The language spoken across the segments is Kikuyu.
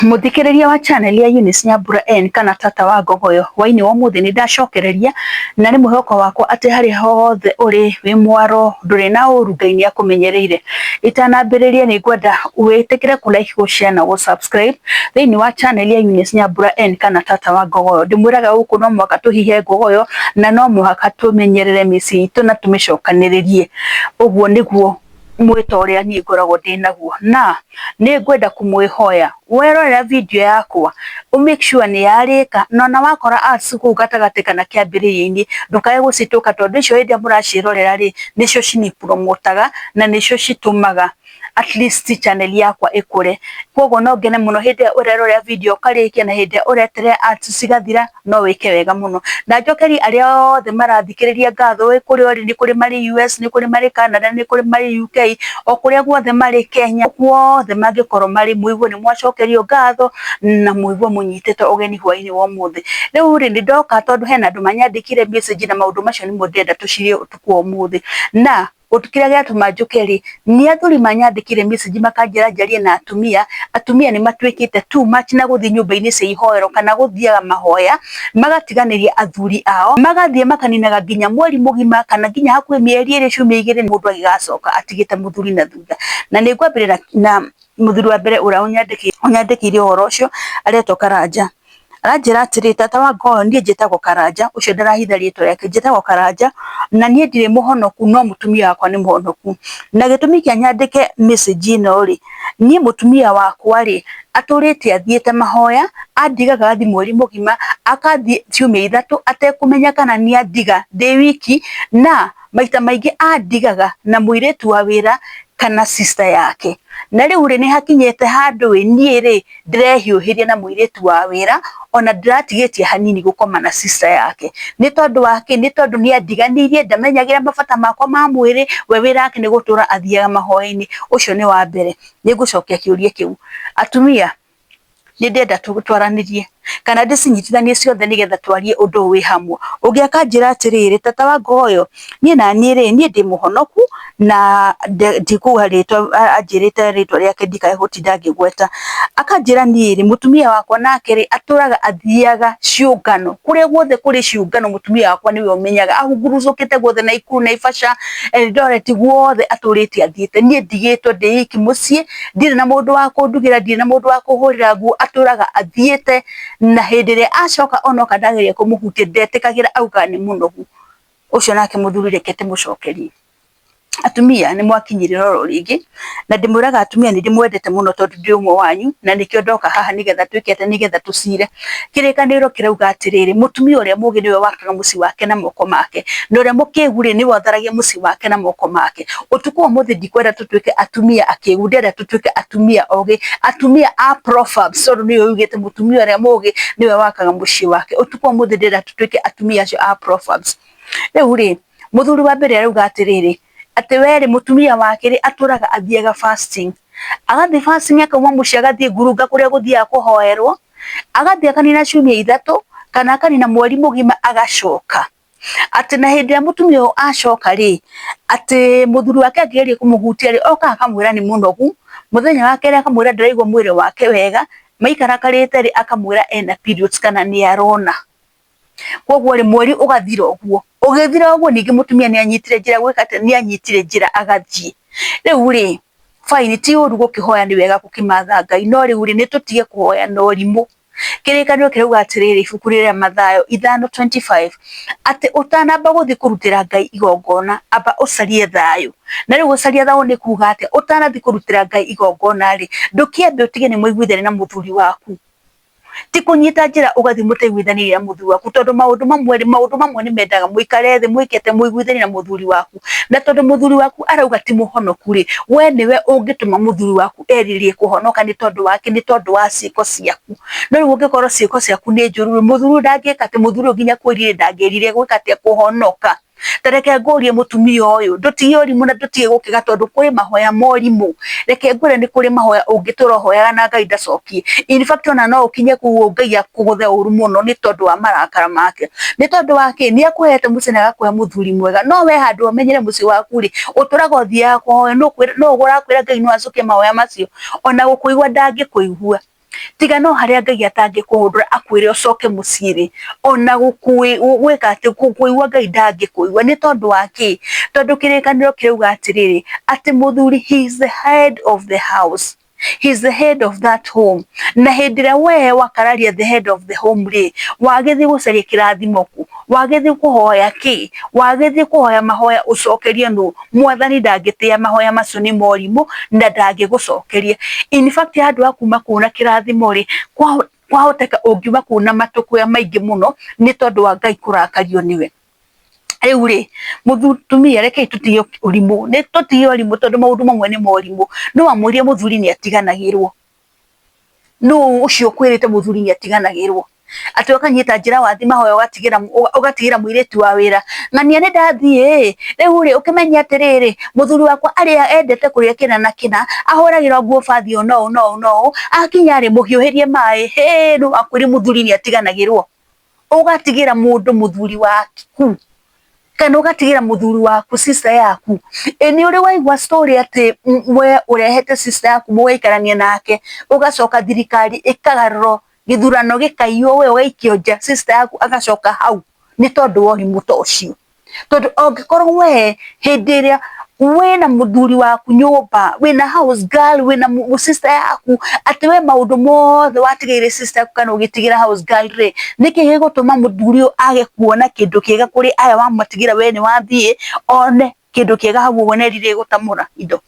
Mũthikĩrĩria wa channel ya Eunice Nyambura N kana tata wa Ngogoyo, hwainĩ wa ũmũthĩ nĩ ndacokereria na nĩ mwĩhoko wakwa atĩ harĩa hothe ũrĩ wĩ mwaro ndũrĩ na ũru, Ngai nĩ akũmenyereire. Itanambĩrĩria nĩ ngwenda wĩtĩkĩre kũ like, gũ share na gũ subscribe thĩinĩ wa channel ya Eunice Nyambura N kana tata wa Ngogoyo. Ndĩmwĩraga gũkũ no mũhaka tũhihe ngogoyo na no mũhaka tũmenyerere mĩciĩ itũ na tũmĩcokanĩrĩrie. Ũguo nĩguo mwĩto ũrĩa niĩ ngoragwo ndĩ naguo, na nĩ ngwenda kũmwĩhoya werorera video yakwa ũ make sure nĩ yarĩka, na ona wakora ads kũu gatagatĩ kana kĩambĩrĩria-inĩ ndũkae gũcitũka, tondũ icio hĩndĩ ĩrĩa mũraciĩrorera rĩ, nĩcio cini promote-aga na nĩcio citũmaga at least channel yakwa ĩkũre. Koguo no ngene mũno hĩndĩ ĩrĩa ũrerorera video ũkarĩkia, na hĩndĩ ĩrĩa ũreterera ads cigathira no wĩke wega mũno. Na njokerie arĩa othe marathikĩrĩria ngatho, wĩ kũrĩa ũrĩ, nĩ kũrĩ marĩ US, nĩ kũrĩ marĩ Canada, nĩ kũrĩ marĩ UK, o kũrĩa guothe marĩ Kenya, guothe mangĩkorwo marĩ, mũigue nĩ mwacokerio ngatho na mũigue mũnyitĩtwo ũgeni hwainĩ wa ũmũthĩ. Rĩu rĩ, nĩ ndoka tondũ hena andũ manyandĩkire message na maũndũ macio nĩmo ndĩrenda tũcirie ũtukũ wa ũmũthĩ. Na kĩrĩa gĩatũma njũke rĩ, nĩ athuri manyandĩkire message makanjĩra njarie na atumia. Atumia nĩ matuĩkĩte too much na gũthiĩ nyũmba-inĩ cia ihoero kana gũthiaga mahoya, magatiganĩria athuri ao, magathiĩ makaninaga nginya mweri mũgima kana nginya hakuhĩ mĩeri 2, ciumia 2, mũndũ agĩgacoka atigĩte mũthuri na thutha. Na nĩ ngwambĩrĩra na mũthuri wa mbere ũrĩa ũnyandĩkĩire ũhoro ũcio, aretwo Karanja. Aranjĩra atĩrĩ, "Tata wa Ngogoyo, niĩ njĩtagwo Karanja," ũcio ndarahitha rĩtwa rĩake, "njĩtagwo Karanja na niĩ ndirĩ mũhonoku no mũtumia wakwa nĩ mũhonoku. Na gĩtũmi kĩa nyandĩke message ĩno rĩ, niĩ mũtumia wakwa rĩ, atũrĩte athiĩte mahoya, andigaga agathiĩ mweri mũgima, akathiĩ ciumia 3 atekũmenya kana nĩ andiga ndĩ wiki, na maita maingĩ andigaga na mũirĩtu wa wĩra kana sister yake. Na rĩu rĩ, nĩ hakinyĩte handũ ĩ, niĩ rĩ ndĩrehiũhĩria na mũirĩtu wa wĩra, ona ndĩratigĩtie hanini gũkoma na sister yake. Nĩ tondũ wa kĩ? Nĩ tondũ nĩ andiganĩirie, ndamenyagĩra mabata makwa ma mwĩrĩ, we wĩra wake nĩ gũtũra athiaga mahoya-inĩ." Ũcio nĩ wa mbere. Nĩ ngũcokia kĩũria kĩu. Atumia, nĩ ndĩrenda twaranĩrie kana ndĩcinyitithanie ciothe nĩgetha twarie ũndũ ũyũ wĩ hamwe. Ũngĩ akanjĩra atĩrĩrĩ, "Tata wa Ngogoyo, niĩ na niĩ rĩ, niĩ ndĩ mũhonoku," na ndikuga rĩtwa, anjĩrĩte rĩtwa rĩake ndikae gũtinda ngĩgweta. Akanjĩra, "Niĩ rĩ, mũtumia wakwa nake rĩ, atũraga athiaga ciũngano, kũrĩa guothe kũrĩ ciũngano mũtumia wakwa nĩwe ũmenyaga, ahungurucũkĩte guothe Naikuru, Naivasha, Eldoret, guothe atũrĩte athiĩte. Niĩ ndigĩtwo ndĩ iki mũciĩ, ndirĩ na mũndũ wa kũndugĩra, ndirĩ na mũndũ wa kũhũrĩra nguo, atũraga athiĩte, na hĩndĩ ĩrĩa acoka onoka ndageria kũmũhutia ndetĩkagĩra, augaga nĩ mũnogu." Ũcio nake mũthuri reke ndĩmũcokerie. Atumia, nĩ mwakinyĩrĩra oro rĩngĩ, na ndĩmwĩraga atumia nĩ ndĩmwendete mũno tondũ ndĩ ũmwe wanyu, na nĩkĩo ndoka haha nĩgetha twĩke atĩ, nĩgetha tũcire. Kĩrĩkanĩro kĩrauga atĩrĩrĩ, mũtumia ũrĩa mũũgĩ nĩwe wakaga mũciĩ wake na moko make, na ũrĩa mũkĩgu rĩ, nĩwe ũtharagia mũciĩ wake na moko make. Ũtukũ wa ũmũthĩ ndikwenda tũtuĩke atumia akĩgu, ndĩrenda tũtuĩke atumia ogĩ, atumia a Proverbs, tondũ nĩyo yugĩte mũtumia ũrĩa mũũgĩ nĩwe wakaga mũciĩ wake. Ũtukũ wa ũmũthĩ ndĩrenda tũtuĩke atumia acio a Proverbs. Rĩu rĩ, mũthuri wa mbere arauga atĩrĩrĩ, atĩ we rĩ, mũtumia wake rĩ, atũraga athiaga fasting, agathiĩ fasting, akauma mũciĩ agathiĩ ngurunga kũrĩa gũthiaga kũhoerwo, agathiĩ akanina ciumia 3 kana akanina mweri mũgima agacoka. Atĩ na hĩndĩ ĩrĩa mũtumia ũyũ acoka rĩ, atĩ mũthuri wake angĩgeria kũmũhutia rĩ, okaga akamwĩra nĩ mũnogu, mũthenya wa kerĩ akamwĩra ndaraigua mwĩrĩ wake wega, maikarakarĩte rĩ, akamwĩra ena periods kana nĩ arona. Koguo rĩ, mweri ũgathira ũguo, ũgĩthira ũguo, ningĩ mũtumia nĩ anyitire njĩra gwĩka atĩa, nĩ anyitire njĩra agathiĩ. Rĩu rĩ, fine, ti ũru gũkĩhoya, nĩ wega gũkĩmatha Ngai, no rĩu rĩ, nĩ tũtige kũhoya na ũrimũ. Kĩrĩkanĩro kĩrauga atĩrĩrĩ, ibuku rĩrĩa Mathayo 5:25, atĩ ũtanamba gũthiĩ kũrutĩra Ngai igongona, amba ũcarie thayũ. Na rĩu gũcaria thayũ nĩ kuga atĩa? Ũtanathiĩ kũrutĩra Ngai igongona rĩ, ndũkĩambe ũtige nĩ mũiguithanie na mũthuri waku. Ti kũnyita njĩra ũgathiĩ mũtaiguithanĩirie na mũthuri waku, tondũ maũndũ mamwe rĩ, maũndũ mamwe nĩ mendaga mũikare thĩ mwĩkĩte mũiguithanie na mũthuri waku. Na tondũ mũthuri waku arauga ti mũhonoku rĩ, we nĩwe ũngĩtũma mũthuri waku erirĩrie kũhonoka. Nĩ tondũ wake? Nĩ tondũ wa ciĩko ciaku. No rĩu ũngĩkorwo ciĩko ciaku nĩ njũru rĩ, mũthuri ũyũ ndangĩka atĩ, mũthuri ũyũ nginya kwĩrirĩria ndangĩrirĩria gwĩka atĩa? Kũhonoka. Ta reke ngũrie mũtumia ũyũ, ndũtige ũrimũ na ndũtige gũkĩga, tondũ kũrĩ mahoya ma ũrimũ. Reke ngwĩre, nĩ kũrĩ mahoya ũngĩtũra ũhoyaga na Ngai ndacokie. In fact, ona no ũkinye kũu Ngai akũgũthe ũru mũno nĩ tondũ wa marakara make. Nĩ tondũ wa kĩ? Nĩ akũhete mũciĩ na agakũhe mũthuri mwega, no we handũ ũmenyere mũciĩ waku rĩ, ũtũraga ũthiaga kũhoya. No ũrakwĩra Ngai no acokie mahoya macio? Ona gũkũigua ndangĩkũigua. Tiga no harĩa Ngai atangĩkũhũndũra akwĩre ũcoke mũciĩ rĩ, ona gwĩka atĩ kũigua Ngai ndangĩkũigua. Nĩ tondũ wa kĩ? Tondũ kĩrĩkanĩro kĩrauga atĩrĩrĩ, atĩ mũthuri he is the head of the house. He is the head of that home. Na hĩndĩ ĩrĩa we wakararia the head of the home rĩ, wagĩthiĩ gũcaria kĩrathimo kũ? Wagĩthiĩ kũhoya kĩ? Wagĩthiĩ kũhoya mahoya ũcokerio nũ? Mwathani ndangĩtĩa mahoya macio nĩ morimũ na ndangĩgũcokeria. In fact handũ ha kuma kũu na kĩrathimo rĩ, kwahoteka ũngiuma kũu na matũkũya maingĩ mũno nĩ tondũ wa Ngai kũrakario nĩwe. Rĩu rĩ, mũtumia rekei tũtige ũrimũ, nĩ tũtige ũrimũ tondũ maũndũ mamwe nĩ morimũ. No wamwĩrire mũthuri nĩ atiganagĩrwo. Nũ ũcio ũkwĩrĩte mũthuri nĩ atiganagĩrwo? Atĩ ũkanyita njĩra wathiĩ mahoya ũgatigĩra ũgatigĩra mũirĩtu wa wĩra. Ng'ania nĩ ndathiĩ ĩ, rĩu rĩ ũkĩmenye atĩrĩrĩ, mũthuri wakwa arĩa endete kũrĩa kĩna na kĩna, ahũragĩrwo nguo bathi ũũ na ũũ na ũũ na ũũ, akinya rĩ mũhiũhĩrie maĩ, hĩ nũ wakwĩrire mũthuri nĩ atiganagĩrwo? Ũgatigĩra mũndũ mũthuri waku kana ũgatigĩra mũthuri waku sister yaku. Ĩ nĩ ũrĩ waigua story atĩ we ũrehete sister yaku mũgaikarania nake, ũgacoka thirikari ĩkagarũrwo gĩthurano gĩkaiywo we ũgaikio nja sister yaku agacoka hau nĩ tondũ wa ũrimũ ta ũcio. Tondũ angĩkorwo we hĩndĩ ĩrĩa wĩna mũthuri waku nyũmba, wĩna house girl, wĩna sister yaku, atĩ we maũndũ mothe watigĩire sister yaku kana ũgĩtigĩra house girl rĩ, nĩkĩ gĩgũtũma mũthuri ũyũ age kuona kĩndũ kĩega kũrĩ aya wamatigĩra we nĩ wathiĩ, one kĩndũ kĩega hau ũguo na erire gũtamũra indo.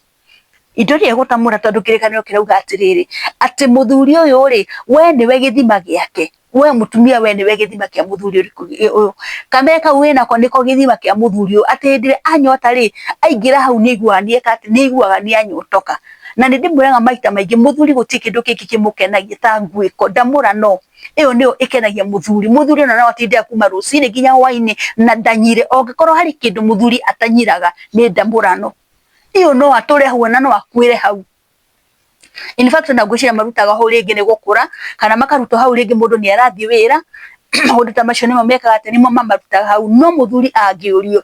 Indo iria egũtamũra tondũ kĩrĩkanĩro kĩrauga atĩrĩrĩ, atĩ mũthuri ũyũ rĩ, we nĩwe gĩthima gĩake, we mũtumia we nĩwe gĩthima kĩa mũthuri ũyũ. Kamee kau wĩnako nĩko gĩthima kĩa mũthuri ũyũ, atĩ hĩndĩ ĩrĩa anyota rĩ, aingĩra hau nĩ aiguaga nĩeka atĩ, nĩ aiguaga nĩ anyotoka. Na nĩ ndĩmwĩraga maita maingĩ mũthuri gũtirĩ kĩndũ kĩngĩ kĩmũkenagia ta nguĩko, ndamũrano. Ĩyo nĩyo ĩkenagia mũthuri. Mũthuri ona no atinde kuma rũcinĩ nginya hwainĩ na ndanyire. Angĩkorwo harĩ kĩndũ mũthuri atanyiraga nĩ ndamũrano. Ĩyo no atũre hau na no akuĩre hau. In fact ona ngwĩciria marutaga hau rĩngĩ nĩ gũkũra kana makarutwo hau rĩngĩ mũndũ nĩ arathiĩ wĩra, maũndũ ta macio nĩmo mekaga atĩ nĩmo mamarutaga hau. No mũthuri angĩũrio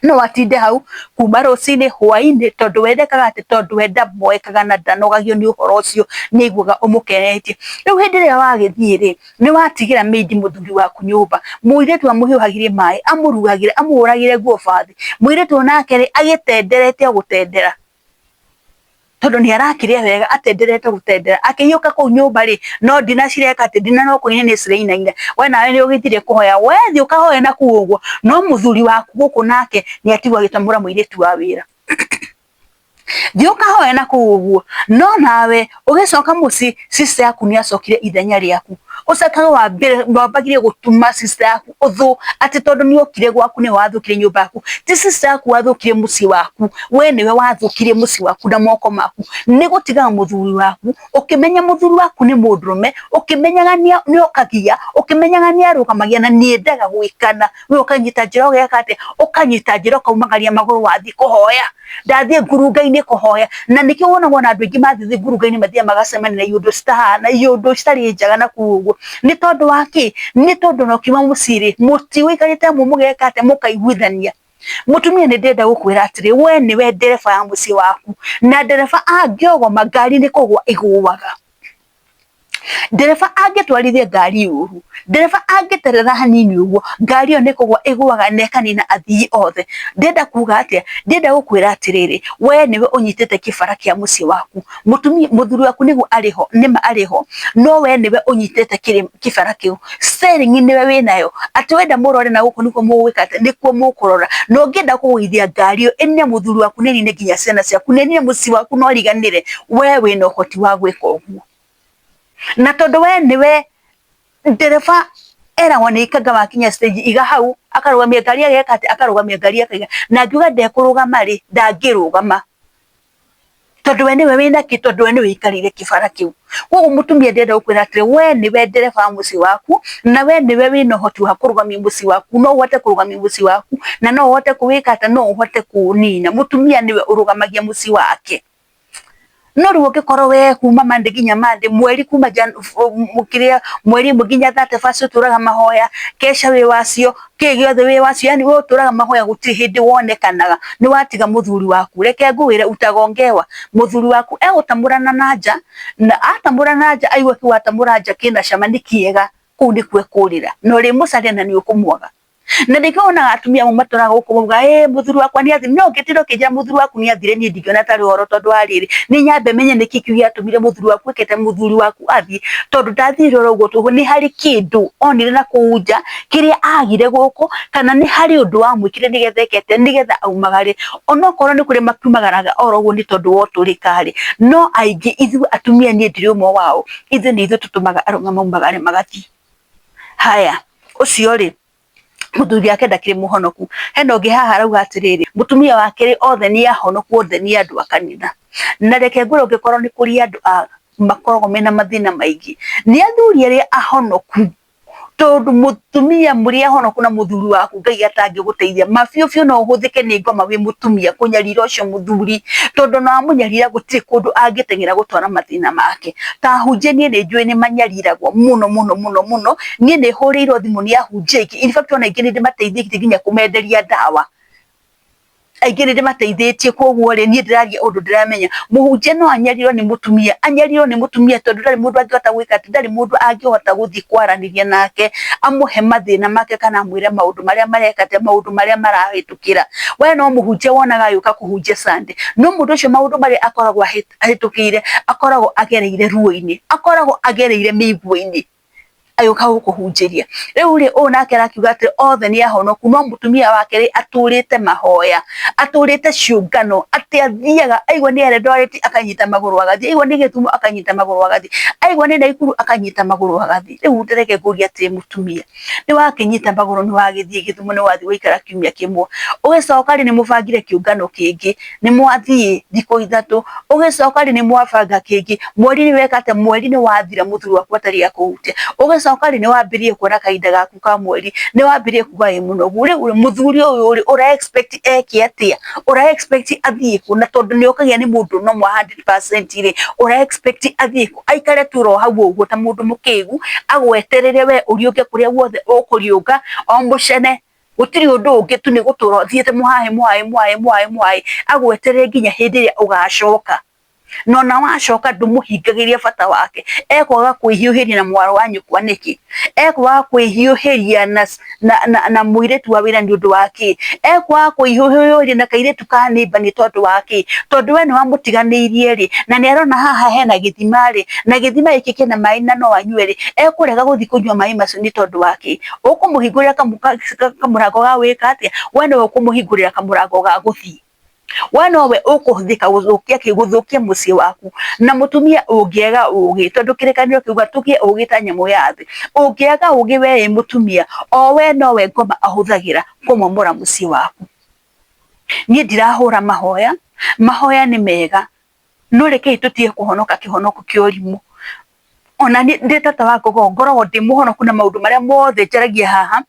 no atinde hau kuma rũcinĩ hwainĩ tondũ we ndekaga atĩ tondũ we ndaboekaga na ndanogagio nĩ ũhoro ũcio nĩ aiguaga ũmũkenetie. Rĩu hĩndĩ ĩrĩa wagĩthiĩ rĩ, nĩ watigĩra maid mũthuri waku nyũmba, mũirĩtu amũhiũhagĩrie maĩ, amũrugagĩre, amũhũragĩre nguo bathi, mũirĩtu onake rĩ agĩtenderete o gũtendera tondũ nĩ arakĩrĩa wega atenderete gũtendera, akĩhiũka kũu nyũmba rĩ, no ndina cireka atĩ, ndina no kũina nĩ cirainaina, we nawe nĩ ũgĩthire kũhoya, we thiĩ ũkahoe na kũu ũguo, no mũthuri waku gũkũ nake nĩ atigwo agĩtamũra mũirĩtu wa wĩra. Thiĩ ũkahoe na kũu ũguo, no nawe ũgĩcoka mũciĩ sister yaku nĩ acokire ithenya rĩaku. Ũcokaga wambagirie gũtuma sister yaku ũthũ atĩ tondũ nĩ okire gwaku nĩwe wathũkirie nyũmba yaku. Ti sister yaku wathũkirie mũciĩ waku, we nĩwe wathũkirie mũciĩ waku na moko maku. Nĩ gũtigaga mũthuri waku, ũkĩmenya mũthuri waku nĩ mũndũrũme, ũkĩmenyaga nĩ okagia, ũkĩmenyaga nĩ arũgamagia na nĩ endaga gwĩkana, we ũkanyita njĩra ũgeka atĩa, ũkanyita njĩra ũkaumagaria magũrũ wathiĩ kũhoya. Ndathiĩ ngurunga-inĩ kũhoya, na nĩkĩo wonaga ona andũ aingĩ mathiĩ ngurunga-inĩ mathiaga magacemania na iũndũ citahana, iũndũ citarĩ njega na kũu ũguo. Nĩ tondũ wa kĩ? Nĩ tondũ ona ũkiuma mũciĩ rĩ, mũtigũikarĩte hamwe mũgeka atĩa, mũkaiguithania. Mũtumia nĩ ndĩrenda gũkwĩra atĩrĩ, we nĩwe ndereba ya mũciĩ waku, na ndereba angĩogoma ngari nĩ kũgũa ĩgũaga. Ndereba angĩtwarithia ngari ũru, ndereba angĩterera hanini ũguo, ngari ĩyo nĩ kũgũa ĩgũaga na ĩkanina athii othe. Ndĩrenda kuga atĩa? Ndĩrenda gũkwĩra atĩrĩrĩ, we nĩwe ũnyitĩte kĩbara kĩa mũciĩ waku. Mũtumia, mũthuri waku nĩguo arĩho, nĩma arĩho, no we nĩwe ũnyitĩte kĩbara kĩu. Steering nĩwe wĩnayo, atĩ wenda mũrore na gũkũ nĩkuo mũgwĩka atĩa, nĩkuo mũkũrora. Na ũngĩenda kũgũithia ngari ĩyo ĩnine mũthuri waku na ĩnine nginya ciana ciaku, na ĩnine mũciĩ waku na ũriganĩre, we wĩna ũhoti wa gwĩka ũguo. Na tondũ we nĩwe ndereba eragwo nĩ ikanga wakinya stage iga hau, akarũgamia ngari ageka atĩa, akarũgamia ngari akaiga, na angiuga ndekũrũgama rĩ, ndangĩrũgama. Tondũ we nĩwe wĩna kĩ, tondũ we nĩwe ũikarĩire kĩbara kĩu. Koguo mũtumia ndĩrenda gũkwĩra atĩrĩ, we nĩwe ndereba wa mũciĩ waku, na we nĩwe wĩna ũhoti wa kũrũgamia mũciĩ waku, no ũhote kũrũgamia mũciĩ waku, na no ũhote kũwĩka atĩa, no ũhote kũũnina. Mũtumia nĩwe ũrũgamagia mũciĩ wake. No rĩu ũngĩkorwo we kuma Monday nginya Monday, mweri kuma kĩrĩa mweri ĩmwe nginya 31st ũtũraga mahoya, kesha wĩ wacio, kĩ gĩothe wĩ wacio, yani we ũtũraga mahoya gũtirĩ hĩndĩ wonekanaga, nĩ watiga mũthuri waku. Reke ngwĩre utagongewa, mũthuri waku egũtamũrana na nja, na atamũrana na nja aigue kĩu atamũra nja kĩna cama nĩ kĩega, kũu nĩkuo ekũrĩra, na ũrĩmũcaria na nĩ ũkũmwaga. Na nĩkĩo wonaga atumia amwe matũraga gũkũ mauga ĩ mũthuri wakwa nĩ athire, no ũngĩtinda ũkĩnjĩra mũthuri waku nĩ athire niĩ ndingĩona tarĩ ũhoro tondũ wa rĩrĩ, nĩ nyambe menye nĩkĩ kĩu gĩatũmire mũthuri waku ekete mũthuri waku athiĩ, tondũ ndathire oro ũguo tũhũ, nĩ harĩ kĩndũ onire na kũu nja kĩrĩa agire gũkũ, kana nĩ harĩ ũndũ wamwĩkire nĩgetha eke atĩa, nĩgetha aumagare, onokorwo nĩ kũrĩ makiumagaraga oro ũguo nĩ tondũ wa ũtũrĩka rĩ, no aingĩ ithuĩ atumia niĩ ndirĩ ũmwe wao, ithuĩ nĩ ithuĩ tũtũmaga arũme maumagare magathiĩ. Haya, ũcio rĩ, mũthuri wake ndakĩrĩ mũhonoku. Hena ũngĩ haha arauga atĩrĩrĩ, mũtumia wake rĩ, othe nĩ ahonoku, othe nĩ andũ a kanitha. Na reke ngwĩre ũngĩkorwo nĩ kũrĩ andũ a makoragwo mena mathĩna maingĩ, nĩ athuri arĩa ahonoku, tondũ mũtumia mũrĩ ahonoku na mũthuri waku Ngai atangĩgũteithia, ma biũ biũ no ũhũthĩke nĩ ngoma wĩ mũtumia kũnyarira ũcio mũthuri, tondũ ona wamũnyarira gũtirĩ kũndũ angĩteng'era gũtwara mathĩna make. Ta ahunjia niĩ nĩ njũĩ nĩ manyariragwo mũno mũno mũno mũno, niĩ nĩ hũrĩirwo thimũ nĩ ahunjia aingĩ, in fact ona aingĩ nĩ ndĩmateithĩtie nginya kũmenderia ndawa, aingĩ nĩ ndĩmateithĩtie, koguo rĩ niĩ ndĩraria ũndũ ndĩramenya. Mũhunjia no anyarirwo nĩ mũtumia, anyarirwo nĩ mũtumia tondũ ndarĩ mũndũ angĩhota gwĩka atĩ, ndarĩ mũndũ angĩhota gũthiĩ kwaranĩria nake amũhe mathĩna make kana amwĩre maũndũ marĩa mareka atĩa, maũndũ marĩa marahĩtũkĩra. We no mũhunjia wonaga agĩũka kũhunjia Sunday, no mũndũ ũcio maũndũ marĩa akoragwo ahĩtũkĩire, akoragwo agereire ruo-inĩ, akoragwo agereire mĩigua-inĩ agĩũka gũkũhunjĩria. Rĩu rĩ, ũyũ nake arakiuga atĩ othe nĩ ahonoku, no mũtumia wake rĩ, atũrĩte mahoya, atũrĩte ciũngano, atĩ athiaga, aigua nĩ Eldoret akanyita magũrũ agathiĩ, aigua nĩ Gĩthumo akanyita magũrũ agathiĩ, aigua nĩ Naikuru akanyita magũrũ agathiĩ. Rĩu reke ngũrie atĩrĩ mũtumia, nĩ wakĩnyita magũrũ nĩ wagĩthiĩ Gĩthumo nĩ wathiĩ waikara kiumia kĩmwe, ũgĩcoka rĩ nĩ mũbangire kĩũngano kĩngĩ, nĩ mwathiĩ thikũ ithatũ, ũgĩcoka rĩ nĩ mwabanga kĩngĩ, mweri nĩ weka atĩa, mweri nĩ wathira mũthuri waku atarĩ akũhutia, ũgĩcoka rĩ nĩ wambĩrĩirie kuona kahinda gaku ka mweri, nĩ wambĩrĩirie kuga wĩ mũnogu, rĩu mũthuri ũyũ rĩ ũra expect eke atĩa, ũra expect athiĩ kũ, na tondũ nĩ okagia nĩ mũndũ normal 100% rĩ, ũra expect athiĩ kũ, aikare tu oro hau ũguo ta mũndũ mũkĩgu, agweterere we ũriũnge kũrĩa guothe ũkũriũnga, o mũcene, gũtirĩ ũndũ ũngĩ tu nĩ gũtũra ũthiĩte mũhaĩ mũhaĩ mũhaĩ mũhaĩ mũhaĩ, agweterere nginya hĩndĩ ĩrĩa ũgacoka. Na ona wacoka ndũmũhingagĩria bata wake, ekwaga kwĩhiũhĩria na mwarĩ wa nyũkwa nĩkĩ? Ekwaga kwĩhiũhĩria na mũirĩtu wa wĩra nĩ ũndũ wa kĩ? Ekwaga kwĩhiũhĩria na kairĩtu ka neighbour nĩ tondũ wa kĩ? Tondũ we nĩ wamũtiganĩirie rĩ, na nĩ arona haha hena gĩthima rĩ, na gĩthima gĩkĩ kĩna maĩ na no anyue rĩ, ekũrega gũthiĩ kũnyua maĩ macio nĩ tondũ wa kĩ? Ũkũmũhingũrĩra kamũrango ga gwĩka atĩa? We nowe ũkũmũhingũrĩra kamũrango ga gũthiĩ. We nowe ũkũhũthĩka gũthũkia kĩ, gũthũkia mũciĩ waku. Na mũtumia ũngĩaga ũgĩ, tondũ kĩrĩkanĩro kĩuga tũgĩe ũgĩ ta nyamũ ya thĩ, ũngĩaga ũgĩ we wĩ mũtumia, o we nowe ngoma ahũthagĩra kũmomora mũciĩ waku. Niĩ ndirahũra mahoya, mahoya nĩ mega, no rekei tũtige kũhonoka kĩhonoko kĩa ũrimũ. Ona niĩ ndĩ tata wa Ngogo ngoragwo ndĩ mũhonoku na maũndũ marĩa mothe njaragia haha,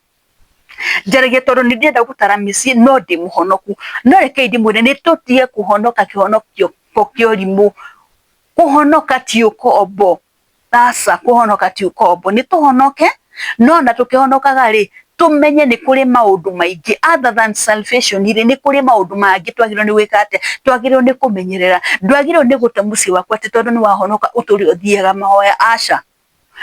njaragia tondũ nĩ ndĩrenda gũtara mĩciĩ no ndĩ mũhonoku. No rekei ndĩmwĩre nĩ tũtige kũhonoka kĩhonokio kĩa ũrimũ. Kũhonoka ti ũkombo, aca kũhonoka ti ũkombo. Nĩ tũhonoke no ona tũkĩhonokaga rĩ, tũmenye nĩ kũrĩ maũndũ maingĩ other than salvation rĩ, nĩ kũrĩ maũndũ mangĩ twagĩrĩirwo nĩ gwĩka atĩa, twagĩrĩirwo nĩ kũmenyerera. Ndwagĩrĩirwo nĩ gũte mũciĩ waku atĩ tondũ nĩ wahonoka ũtũre ũthiaga mahoya, aca.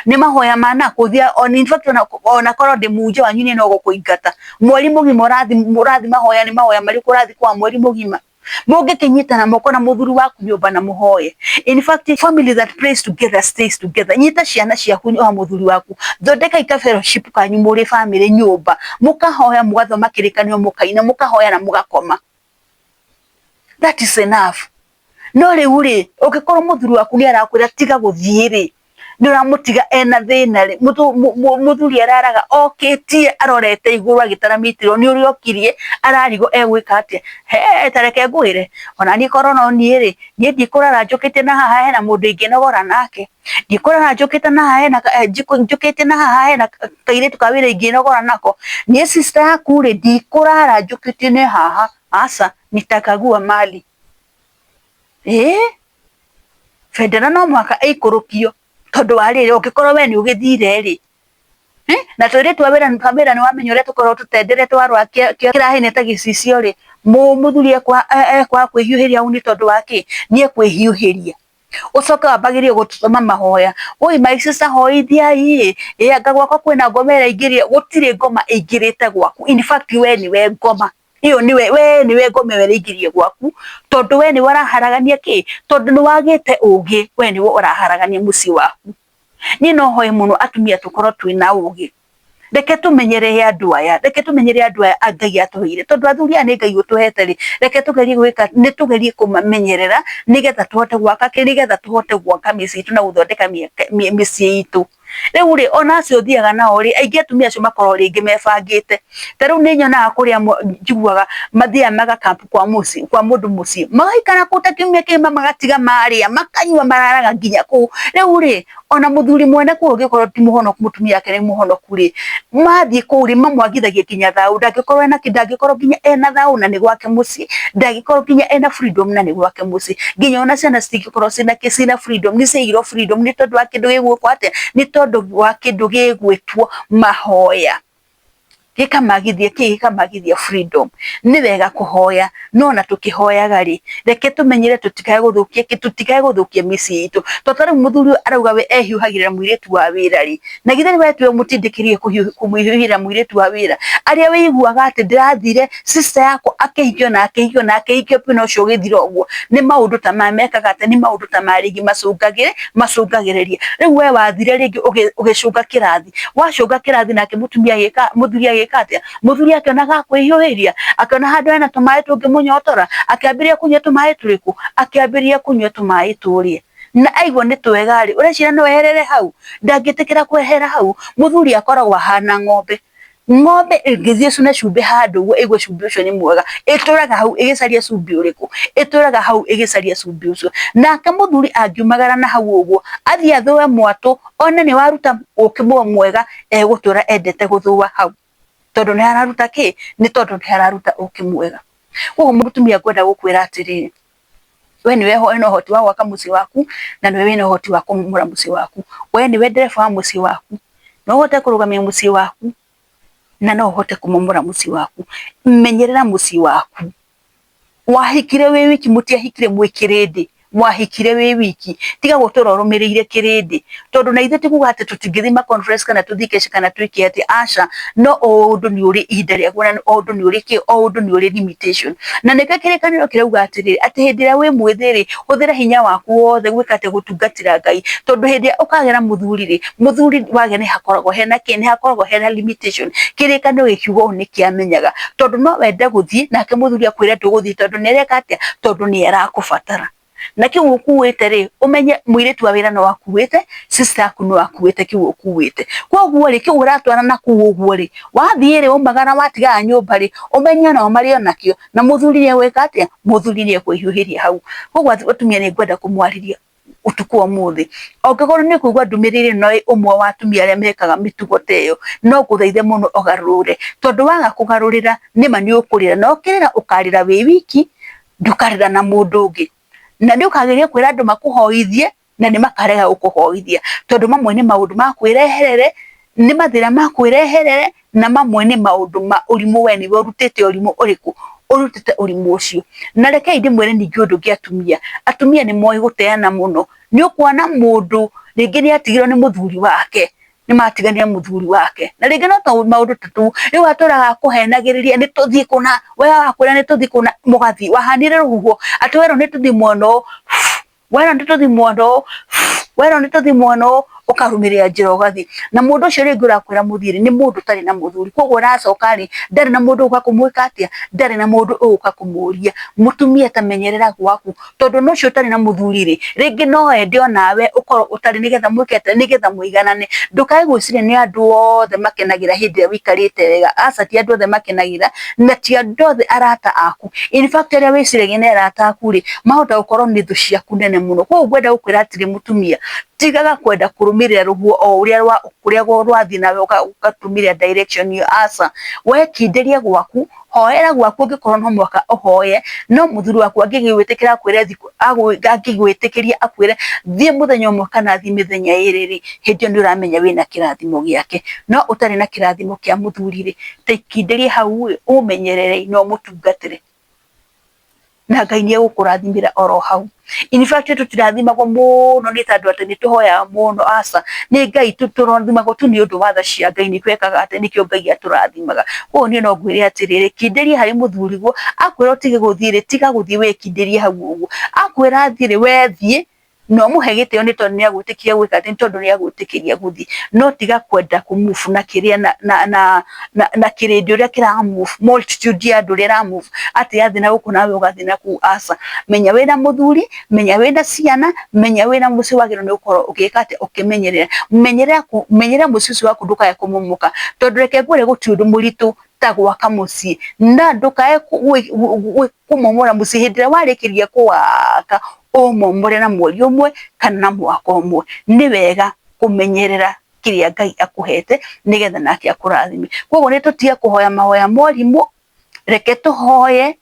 Nĩ mahoya ma nakũ ũthiaga, in fact ona korwo ndĩ mũhunjia wanyu niĩ no gũkũingata. Mweri mũgima ũrathiĩ mahoya, nĩ mahoya marĩkũ ũrathiĩ kwa mweri mũgima? Mũngĩkĩnyitana moko na mũthuri waku nyũmba na mũhoye. In fact, family that prays together stays together. Nyita ciana ciaku o mũthuri waku, thondekai ka fellowship kanyu mũrĩ family nyũmba, mũkahoya mũgathoma kĩrĩkanĩro mũkaina mũkahoya na mũgakoma. That is enough. No rĩu rĩ, ũngĩkorwo mũthuri waku nĩ arakwĩra tiga gũthiĩ rĩ, nĩ ũramũtiga ena thĩna rĩ, mũthuri araraga okĩtie arorete igũrũ agĩtara mitiro nĩ ũrĩa okirie ararigwo egwĩka atĩa. He ta reke ngwĩre, ona niĩ korwo no niĩ rĩ, niĩ ndikũrara njũkĩte na haha hena mũndũ ingĩnogora nake, ndikũrara njũkĩte na haha hena njũkĩte na haha hena kairĩtu ka wĩra ingĩnogora nako, niĩ sister yaku rĩ, ndikũrara njũkĩte na haha, aca nitakagua mali. Ĩĩ. Bendera no mũhaka ĩikũrũkio tondũ wa rĩrĩ, ũngĩkorwo we nĩ ũgĩthire rĩ, na tũirĩtu a wĩra nĩ wamenya ũrĩa tũkoragwo tũtendere twarora kĩrahĩnĩ ta gĩcicio rĩ, mũthuri ekwaga kwĩhiũhĩria hau nĩ tondũ wa kĩ? Nĩ ekwĩhiũhĩria. Ũcoke wambagĩrĩrie gũtũma mahoya, oi my sister hoithiai ĩ, anga gwakwa kwĩna ngoma ĩraingĩrire. Gũtirĩ ngoma ĩingĩrĩte gwaku, in fact we nĩwe ngoma ĩyo, nĩwe we nĩwe ngoma ĩyo ĩraingĩrire gwaku, tondũ we nĩwe ũraharagania kĩ, tondũ nĩ wagĩte ũgĩ, we nĩwe ũraharagania mũciĩ waku. Niĩ no hoe mũno atumia tũkorwo twĩna ũgĩ, reke tũmenyerere andũ aya, reke tũmenyerere andũ aya Ngai atũheire, tondũ athuri aya nĩ Ngai ũtũhete rĩ, reke tũgerie gwĩka, nĩ tũgerie kũmamenyerera nĩgetha tũhote gwaka kĩ, nĩgetha tũhote gwaka mĩciĩ itũ na gũthondeka mĩciĩ itũ. Rĩu rĩ, ona acio ũthiaga nao rĩ, aingĩ atumia acio makoragwo rĩngĩ mebangĩte. Ta rĩu nĩ nyonaga kũrĩa njiguaga mathiaga maga camp kwa mũciĩ, kwa mũndũ mũciĩ, magaikara kũu ta kiumia kĩgima, magatiga marĩa, makanyua, mararaga nginya kũu. Rĩu rĩ, ona mũthuri mwene kũu ũngĩkorwo ti mũhonoku, mũtumia wake nĩ mũhonoku rĩ, mathiĩ kũu rĩ, mamwagithagia nginya thayũ, ndangĩkorwo ena kĩ, ndangĩkorwo nginya ena thayũ na nĩ gwake mũciĩ, ndangĩkorwo nginya ena freedom na nĩ gwake mũciĩ, nginya ona ciana citingĩkorwo ciĩna kĩ, ciĩna freedom, nĩ ciaiyirwo freedom nĩ tondũ wa kĩndũ gĩgwĩkwo atĩa, nĩ tondũ wa kĩndũ gĩgwĩtwo mahoya. Gĩkamagithia kĩ? Gĩkamagithia freedom. Nĩ wega kũhoya, no na tũkĩhoyaga rĩ, reke tũmenyere tũtikae gũthũkia kĩ, tũtikae gũthũkia mĩciĩ itũ. To ta rĩu mũthuri ũyũ arauga we ehiũhagĩrĩra mũirĩtu wa wĩra rĩ, na githĩ we tiwe mũtindĩkĩrĩrie kũmũhiũhĩra mũirĩtu wa wĩra? Arĩa wĩiguaga atĩ ndĩrathire sister yakwa akĩhikio na akĩhikio na akĩhikio biũ na ũcio ũgĩthira ũguo, nĩ maũndũ ta maya mekaga atĩ, nĩ maũndũ ta maya rĩngĩ macũngagĩrĩria. Rĩu we wathire rĩngĩ ũgĩcũnga kĩrathi, wacũnga kĩrathi nake mũtumia agĩka, mũthuri agĩka atĩa? Mũthuri akĩona gakwĩhiũhĩria, akĩona handũ hena tũmaĩ tũngĩmũnyotora, akĩambĩrĩria kũnyua tũmaĩ tũrĩkũ? Akĩambĩrĩria kũnyua tũmaĩ tũrĩa. Na aigua nĩ twega rĩ, ũreciria no eherere hau? Ndangĩtĩkĩra kwehera hau. Mũthuri akoragwo ahana ng'ombe. Ng'ombe ĩngĩthiĩ ĩcũne cumbĩ handũ ũguo ĩigue cumbĩ ũcio nĩ mwega, ĩtũraga hau ĩgĩcaria cumbĩ ũrĩkũ? Ĩtũraga hau ĩgĩcaria cumbĩ ũcio. Nake mũthuri angiumagara na hau ũguo, athiĩ athũe mwatũ, one nĩ waruta ũkĩ mwega, egũtũra endete gũthũa hau. Tondũ nĩ hararuta kĩ? Nĩ tondũ nĩ hararuta ũkĩ mwega. Koguo mũtumia ngwenda gũkwĩra atĩrĩrĩ, we nĩwe wĩna ũhoti wa gwaka mũciĩ waku, na nĩwe wĩna ũhoti wa kũmomora mũciĩ waku. We nĩwe ndereba wa mũciĩ waku, no ũhote kũrũgamia mũciĩ waku, na no ũhote kũmomora mũciĩ waku. Menyerera mũciĩ waku. Wahikire wĩ wiki, mũtiahikire mwĩ kĩrĩndĩ, mwahikire wĩ wiki. Tiga gũtũra ũrũmĩrĩire kĩrĩndĩ, tondũ na ithuĩ ti kuga atĩ tũtingĩthiĩ ma conference kana tũthiĩ keca kana twĩke atĩa, aca, no o ũndũ nĩ ũrĩ ihinda rĩaguo na o ũndũ nĩ ũrĩ kĩ, o ũndũ nĩ ũrĩ limitation. Na nĩkĩo kĩrĩkanĩro kĩrauga atĩrĩrĩ, atĩ hĩndĩ ĩrĩa wĩ mwĩthĩ rĩ, hũthĩra hinya waku wothe gwĩka atĩa, gũtungatĩra Ngai, tondũ hĩndĩ ĩrĩa ũkagĩra mũthuri rĩ, mũthuri wagĩa nĩ hakoragwo hena kĩ, nĩ hakoragwo hena limitation. Kĩrĩkanĩro gĩkiuga ũũ nĩ kĩamenyaga, tondũ no wende gũthiĩ nake mũthuri akwĩre ndũgũthiĩ tondũ nĩ areka atĩa, tondũ nĩ arakũbatara. Na kĩu ũkuĩte rĩ, ũmenye mũirĩtu wa wĩra no akuĩte, sister yaku no akuĩte kĩu ũkuĩte. Koguo rĩ, kĩu ũratwara na kũu ũguo rĩ, wathiĩ rĩ, waumagara watigaga nyũmba rĩ, ũmenye onao marĩ onakĩo, na mũthuri nĩ egwĩka atĩa, mũthuri nĩ ekwĩhiũhĩria hau. Koguo atumia nĩ ngwenda kũmwarĩria ũtukũ wa ũmũthĩ. Angĩkorwo nĩ ũkũigua ndũmĩrĩri ĩno ĩ ũmwe wa atumia arĩa mekaga mĩtugo ta ĩyo, no ngũthaithe mũno ũgarũrĩre, tondũ waga kũgarũrĩra nĩma nĩ ũkũrĩra, na ũkĩrĩra ũkarĩra wĩ wiki, ndũkarĩra na mũndũ ũngĩ. Na nĩ ũkageria kwĩra andũ makũhoithie, na nĩ makarega gũkũhoithia, tondũ mamwe nĩ maũndũ ma kwĩreherere, nĩ mathĩna ma kwĩreherere, na mamwe nĩ maũndũ ma ũrimũ we nĩwe ũrutĩte ũrimũ ũrĩkũ, ũrutĩte ũrimũ ũcio. Na rekei ndĩmwĩre ningĩ ũndũ ũngĩ atumia, atumia nĩ moĩ gũteana mũno. Nĩ ũkuona mũndũ rĩngĩ nĩ atigirwo nĩ mũthuri wake, nĩ matiganire mũthuri wake, na rĩngĩ no maũndũ ta tũu, rĩu atũraga akũhenagĩrĩria nĩ tũthiĩ kũna, we wakwĩra nĩ tũthiĩ kũna, mũgathiĩ, wahanire rũhuho, atĩ werwo nĩ tũthiĩ mwena ũyũ, werwo nĩ tũthiĩ mwena ũyũ, werwo nĩ tũthiĩ mwena ũyũ, ũkarũmĩrĩra njĩra ũgathiĩ. Na mũndũ ũcio rĩngĩ ũrakwĩra mũthiĩ rĩ, nĩ mũndũ ũtarĩ na mũthuri, koguo ũracoka rĩ, ndarĩ na mũndũ ũgũka kũmwĩka atĩa, ndarĩ na mũndũ ũgũka kũmũria. Mũtumia ta menyerera gwaku, tondũ na ũcio ũtarĩ na mũthuri rĩ, rĩngĩ no ende onawe ũkorwo ũtarĩ nĩgetha mwĩke atĩa, nĩgetha mũiganane. Ndũkae gwĩciria nĩ andũ othe makenagĩra hĩndĩ ĩrĩa ũikarĩte wega, aca ti andũ othe makenagĩra, na ti andũ othe arata aku. In fact arĩa wĩciragia nĩ arata aku rĩ, mahota gũkorwo nĩ thũ ciaku nene mũno. Koguo ngwenda gũkwĩra atĩrĩ mũtumia, tigaga kwenda kũrũmĩrĩra rũhuho o ũrĩa kũrĩa rwathiĩ nawe ũkarũmĩrĩra direction ĩyo, aca. We kindĩria gwaku, Hoera gwaku ũngĩkorwo no mũhaka ũhoye, no mũthuri waku angĩgĩgwĩtĩkĩra akwĩre angĩgwĩtĩkĩria akwĩre thiĩ mũthenya ũmwe kana thiĩ mĩthenya 2 rĩ, hĩndĩ ĩyo nĩ ũramenya wĩna kĩrathimo gĩake. No ũtarĩ na kĩrathimo kĩa mũthuri rĩ, ta ikindĩrie hau ĩ, ũmenyerere na ũmũtungatĩre, na Ngai nĩ egũkũrathimĩra oro hau. In fact tũtirathimagwo mũno nĩ tondũ atĩ nĩ tũhoyaga mũno, aca, nĩ Ngai tũrathimagwo tu nĩ ũndũ wa tha cia Ngai, nĩkĩo ekaga atĩ nĩkĩo Ngai atũrathimaga. Koguo niĩ no ngwĩre atĩrĩrĩ, kindĩria harĩ mũthuriguo, akwĩra ũtige gũthiĩ rĩ, tiga gũthiĩ wĩkindĩrie hau ũguo, akwĩra athiĩ rĩ, we thiĩ na ũmũhe gĩtĩo nĩ tondũ nĩ agwĩtĩkĩria gwĩka atĩ, nĩ tondũ nĩ agwĩtĩkĩria gũthiĩ, no tiga kwenda kũ move na kĩrĩa na kĩrĩndĩ ũrĩa kĩra move, multitude ya andũ ũrĩa ĩra move, atĩ yathiĩ na gũkũ nawe ũgathiĩ na kũu, aca. Menya wĩna mũthuri, menya wĩna ciana, menya wĩna mũciĩ wagĩrĩirwo nĩ gũkorwo ũgĩka atĩa, ũkĩmenyerera. Menyerera mũciĩ ũcio waku ndũkae kũmomoka, tondũ reke ngwĩre gũtirĩ ũndũ mũritũ ta gwaka mũciĩ, na ndũkae kũmomora mũciĩ hĩndĩ ĩrĩa warĩkĩria kũwaka, ũmomore na mweri ũmwe kana na mwaka ũmwe. Nĩ wega kũmenyerera kĩrĩa Ngai akũhete nĩgetha nake akũrathime. Koguo nĩ tũtige kũhoya mahoya ma ũrimũ, reke tũhoye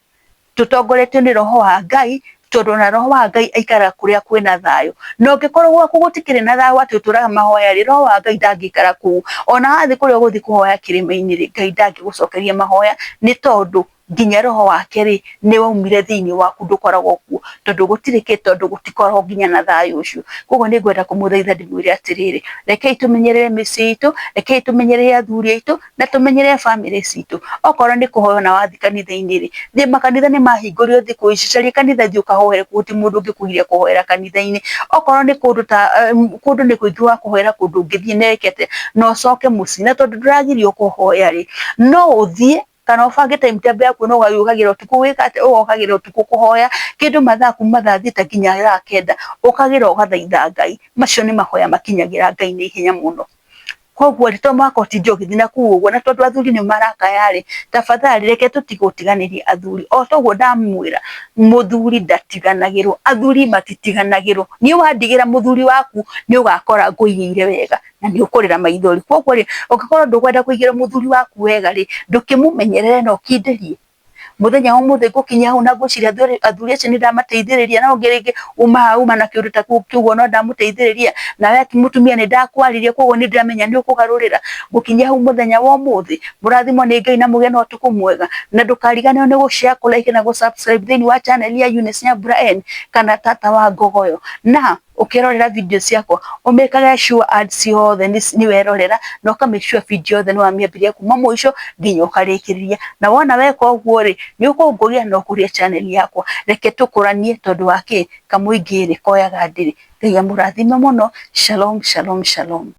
tũtongoretio nĩ roho wa Ngai, tondũ ona roho wa Ngai aikaraga kũrĩa kwĩna thayũ. Na ũngĩkorwo gwaku gũtikĩrĩ na thayũ atĩ ũtũraga mahoya rĩ, roho wa Ngai ndangĩikara kũu. Ona wathiĩ kũrĩa ũgũthiĩ kũhoya kĩrĩma-inĩ rĩ, Ngai ndangĩgũcokeria mahoya nĩ tondũ nginya roho wake rĩ, nĩ waumire thĩinĩ waku ndũkoragwo kuo, tondũ gũtirĩ kĩ, tondũ gũtikoragwo nginya na thayũ ũcio. Koguo nĩ ngwenda kũmũthaitha ndĩmwĩre atĩrĩrĩ, rekei tũmenyerere mĩciĩ itũ, rekei tũmenyerere athuri aitũ, na tũmenyerere bamĩrĩ citũ. Okorwo nĩ kũhoya na wathiĩ kanitha-inĩ rĩ, thiĩ makanitha nĩ mahingũrirwo thikũ ici, caria kanitha thiĩ ũkahoere kuo, gũtirĩ mũndũ ũngĩkũgiria kũhoera kanitha-inĩ. Okorwo nĩ kũndũ ta kũndũ nĩ kũingĩ gwa kũhoera kũndũ ũngĩthiĩ na wĩke atĩa, na ũcoke mũciĩ. Na tondũ ndũragirio kũhoya rĩ, no ũthiĩ kana ũbange timetable yaku na ũgagĩũkagĩra ũtukũ wĩka atĩa, ũgokagĩra ũtukũ kũhoya kĩndũ mathaa kuma thaa 6 nginya thaa 9, ũkagĩra ũgathaitha Ngai. Macio nĩ mahoya makinyagĩra Ngai na ihenya mũno. Koguo rĩ, to mũhaka ũtinde ũgĩthiĩ na kũu ũguo, na tondũ athuri nĩ marakaya rĩ, tafadhali reke tũtige gũtiganĩria athuri. O toguo ndamwĩra, mũthuri ndatiganagĩrwo, athuri matitiganagĩrwo. Niĩ wandigĩra mũthuri waku nĩ ũgakora ngũigĩire wega na nĩ ũkũrĩra maithori. Koguo rĩ, ũngĩkorwo ndũkwenda kũigĩra mũthuri waku wega rĩ, ndũkĩmũmenyerere na ũkindĩrie. Mũthenya wa ũmũthĩ ngũkinyia hau na ngwĩciria athuri acio nĩ ndamateithĩrĩria, na ũngĩ rĩngĩ uma na kĩũndũ ta kĩu ũguo no ndamũteithĩrĩria, nawe mũtumia nĩ ndakwarĩria koguo nĩ ndĩramenya nĩ ũkũgarũrĩra. Ngũkinyia hau mũthenya wa ũmũthĩ, mũrathimwo nĩ Ngai na mũgĩe na ũtukũ mwega, na ndũkariganĩrwo nĩ gũ share, kũ like na gũ subscribe thĩinĩ wa channel ya Eunice Nyambura N kana Tata wa Ngogoyo. Na ũkĩrorera video ciakwa ũmĩkage sure ads ciothe nĩ werorera, na ũka make sure video yothe nĩ wamĩambĩrĩria kuma mũico nginya ũkarĩkĩrĩria. Na wona weka ũguo rĩ, nĩ ũkũngũria na ũkũrie channel yakwa. Reke tũkũranie tondũ wa kĩ, kamũingĩ rĩ, koyaga ndĩrĩ. Ngai amũrathime mũno. Shalom, shalom, shalom.